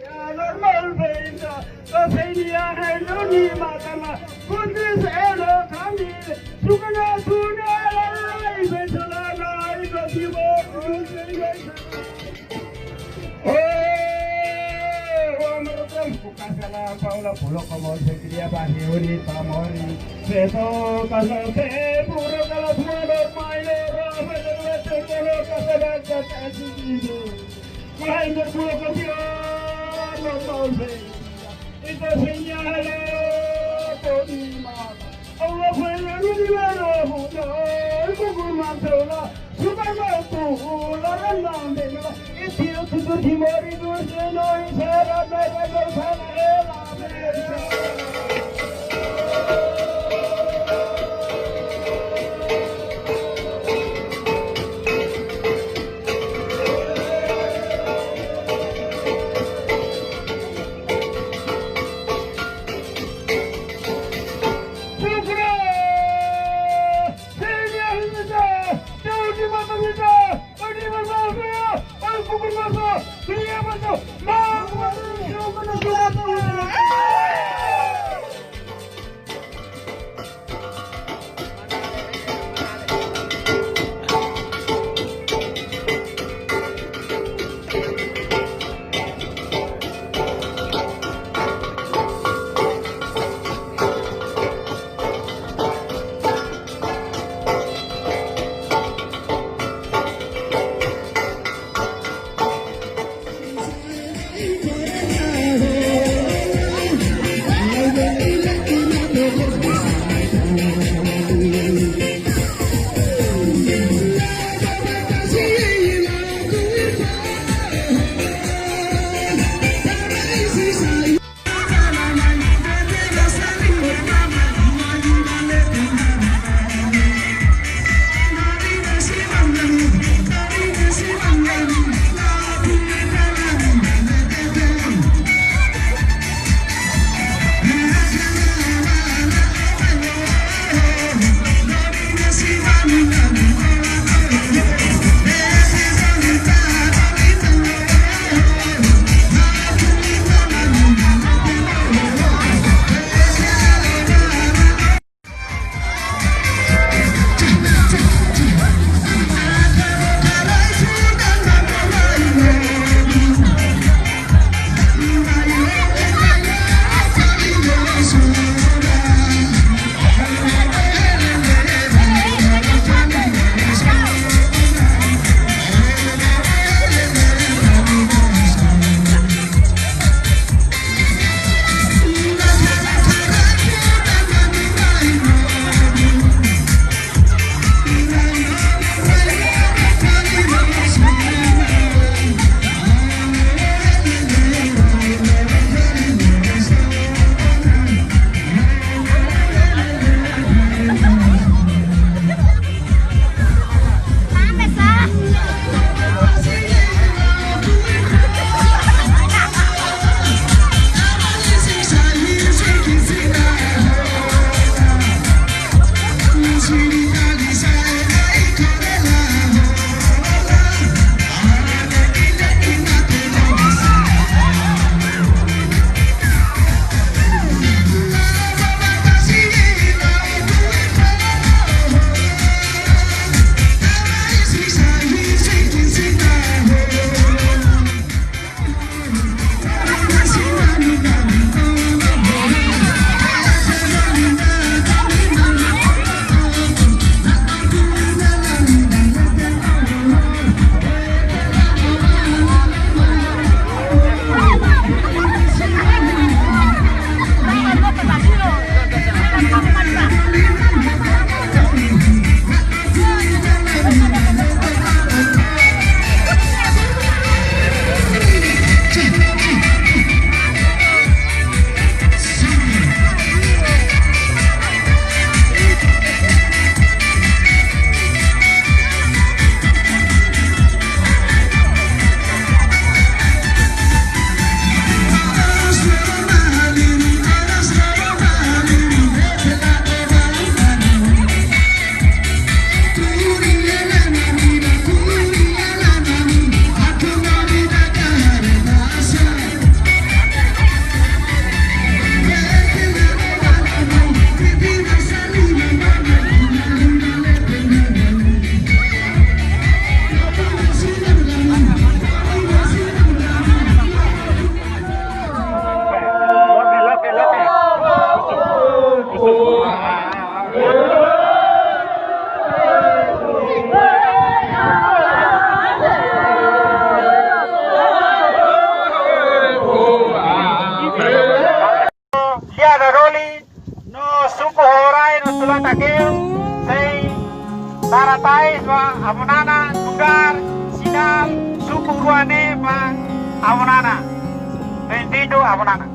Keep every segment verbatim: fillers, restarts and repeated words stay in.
Normal benda, kasenia heluni matana, kundis elo kami, sukana tuna lai besalana, iko tibo, Oh, amor tempo, kasala, Paula, pulo, como se quería, para reunir, para morir. Se toca, no se, puro, que los mueros, maile, rojo, de nuestro, que lo que se ve, que está decidido. Ai, meu povo campeão, não vão ver. E desenhar, Tolima. Aula foi na minha roda, eu vou com uma sola. Super Bowl, tu, la, la, la, la, la. E tiro tudo de morrer, não sei, não, será, não, não, não, será, ela, ela. Para tais ba Avó Nana, nu'udar sinál suku rua ne'e ba Avó Nana. Bem-vindo, Avó Nana.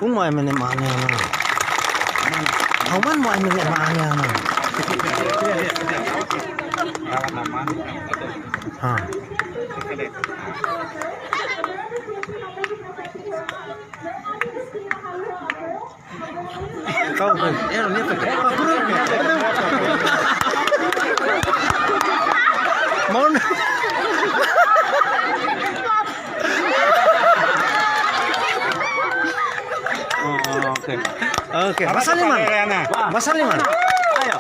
Uma eme ne'e mane ana. Aman mo eme ne'e mane ana. Ha. Kau, eh, eh, ni apa? Mon. Oh, oke. Oke, apa masalah mana? Masalah mana? Ayo.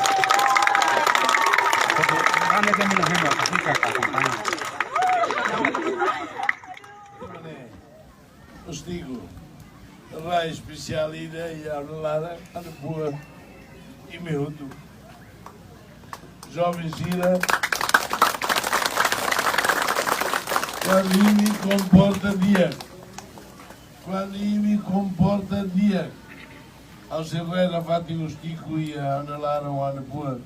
Anda kan bilang hebat, bukan. Ustigo, rai espesiál ida iha ha'u-nia laran, Ana Pua, imi hotu. Joven sira, kuandu imi komporta di'ak, kuandu imi komporta di'ak, ha'u sei rai nafatin Ustigo iha ha'u-nia laran ho Ana Pua.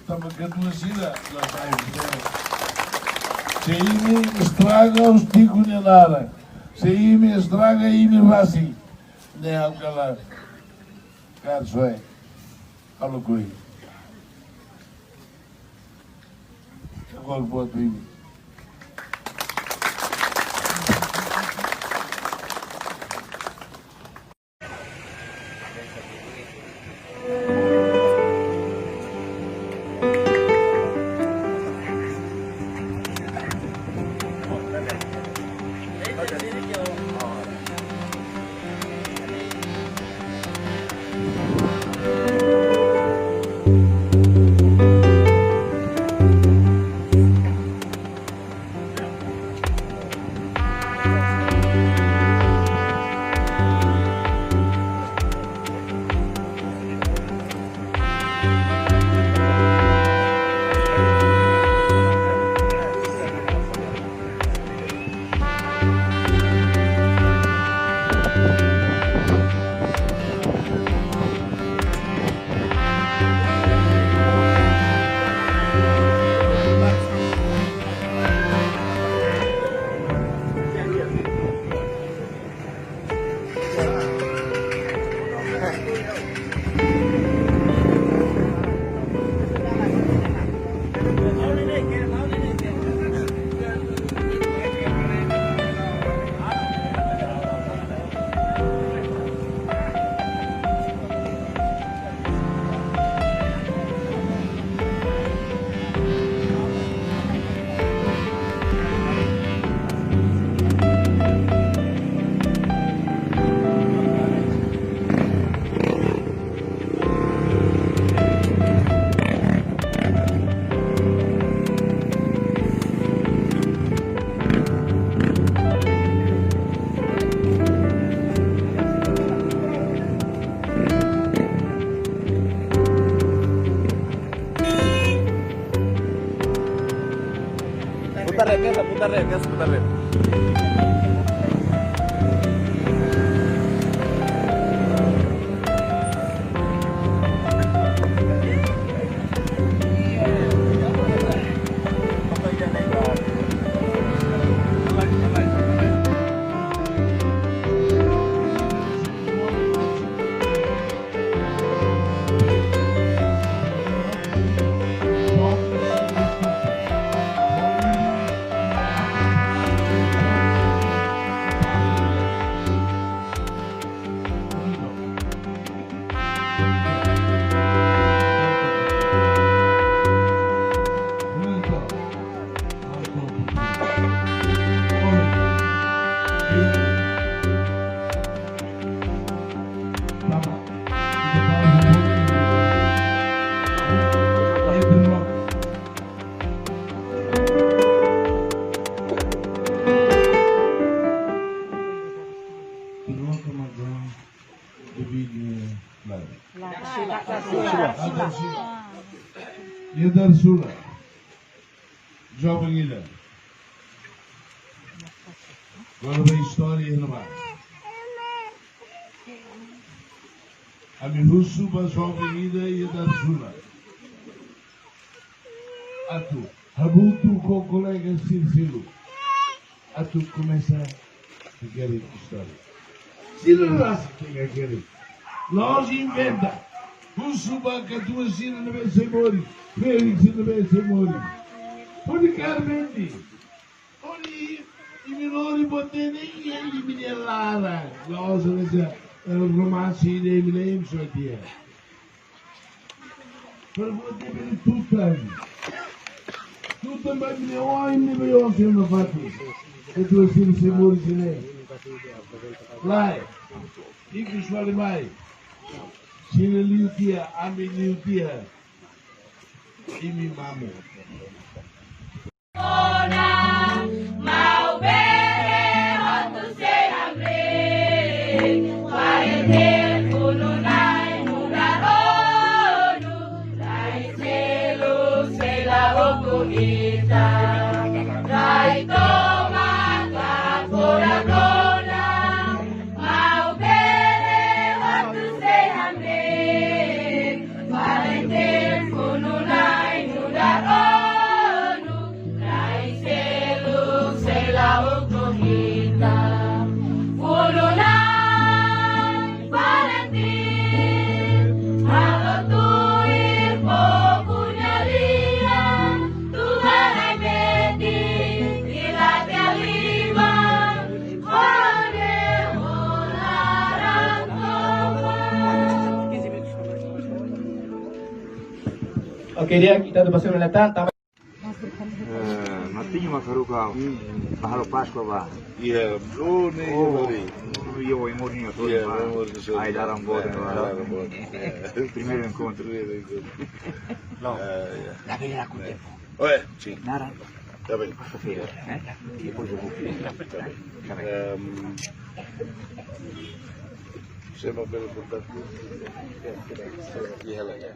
Tanba kedua sira la sai bele. Se imi estraga Ustigo nia laran, se imi estraga imi rasik, ne'e ha'u kala kaer soe. Halo kui. Gol buat imi. Putar rem, ya, putar rem. Ida Sula. Joven ida. Agora vem istória iha ne'ebá. Ami husu ba joven ida iha Darsula atu hamutuk ho kolega sira-ne'e atu komesa hakerek istória. Sira rasik ke hakerek. La'ós inventa. Husu ba katuas sira ne'ebé sei moris. Felix sira ne'ebé sei moris. Hodi Carmen di. Hodi imi lori boot ne'e iha imi-nia laran. La'ós hanesan, eh, romansi ida imi-nia, imi só tiha. Para boot ne'e bele tutan. Tutan ba imi-nia oan, imi-nia oan sira nafatin. Katuas sira sei moris ne'e. Lae. Ikus fali mai. Sira liu tiha, ami liu tiha. Imi mamuk. Oke, di'ak, ita atu basa ulang tan, tama. Eh, Martinho Macaruca, Pájaro Páscoa ba. Iya, oh, ne'e, oh, iya, bari. Iya, oh, imornya, iya, sorry, ba. Imornya, sorry. Ai, dalam boot, eh, ba. Dalam boot. Iya. Primeiro encontro. Primeiro encontro. Não. Eh, iya. Dá bem, lá com o tempo. Oi, sim. Nara. Tá bem. Quarta-feira, né? Depois eu vou. Tá bem. Ehm, você não pode contar. Iya, iya.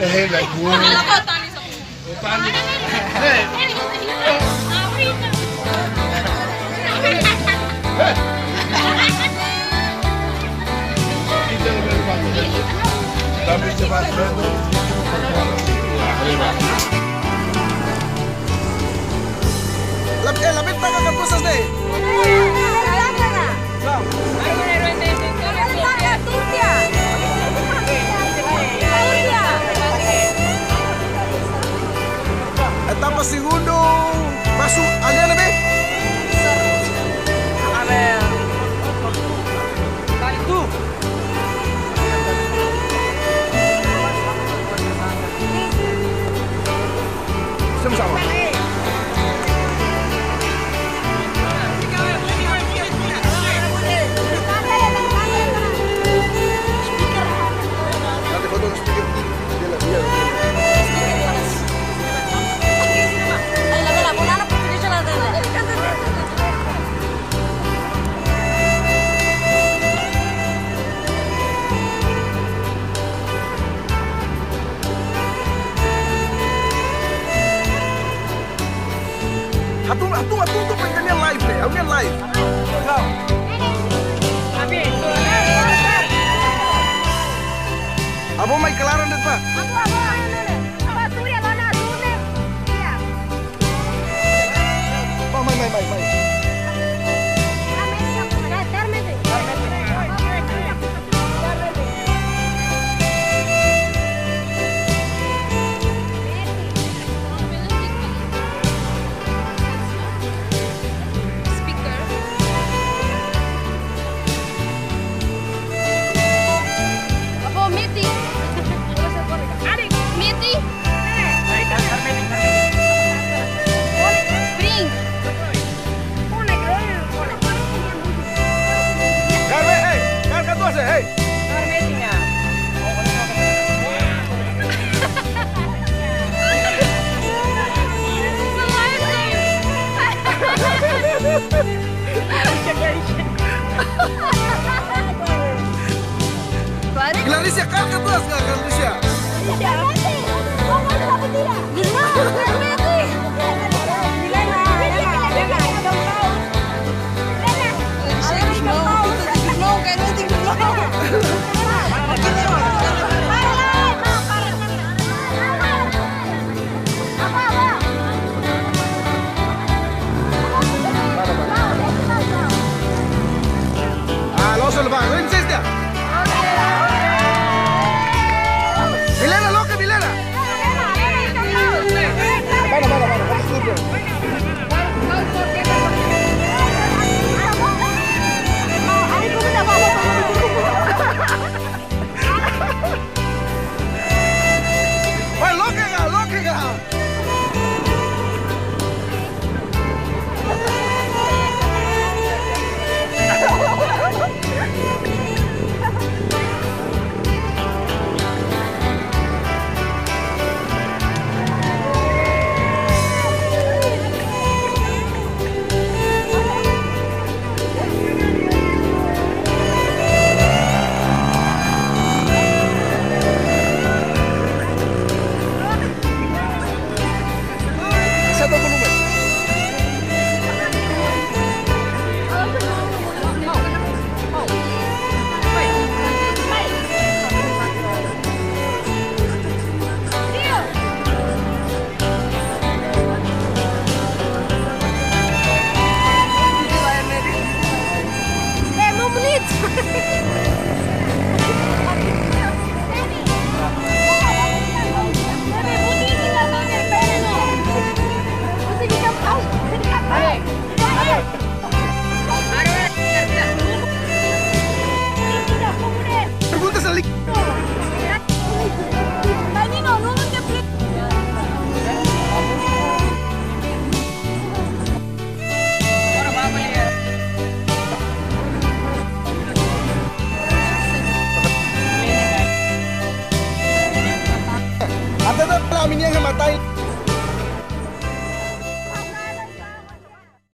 Eh, like, wow. Tani. Hey. Hey. Kita lebih banyak. Kami cepat bantu. Lab-, eh, labele taka kosas ne'e. Etapa segundu, masuk, aldeia Avó mai klaran de'it bá. Avó, avó, ne'e, ne'e. Avó, suri, avó, na, suri. Iya. Mai, mai, mai, mai, mai. Speaker. Avó, meti. Adik, meti. Bring. Karme, hey, kar katuas, hey. Clarissa, kar katuas ka, Clarissa?